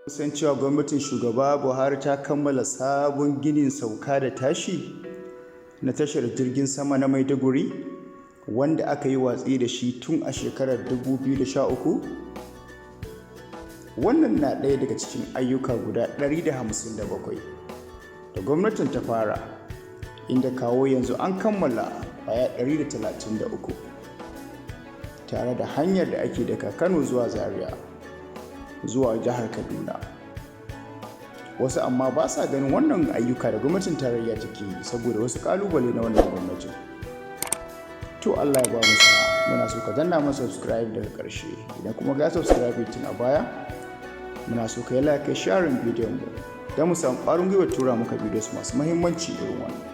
San cewa gwamnatin Shugaba Buhari ta kammala sabon ginin sauka da tashi na tashar jirgin sama na Maiduguri, wanda aka yi watsi da shi tun a shekarar 2013? Wannan na ɗaya daga cikin ayyuka guda 157 da gwamnatin ta fara, inda kawo yanzu an kammala ƙwaya 133, tare da hanyar da ake daga Kano zuwa Zaria zuwa jihar Kaduna. Wasu amma ba sa ganin wannan ayyuka da gwamnatin tarayya take yi saboda wasu kalubale na wannan gwamnatin. To, Allah ya ba mu sa'a. Muna so ka danna mana subscribe daga ƙarshe. Idan kuma ka subscribe tun a baya, muna so ka yi like, sharing bidiyon mu don mu samu ƙwarin gwiwar tura maka videos masu muhimmanci irin wannan.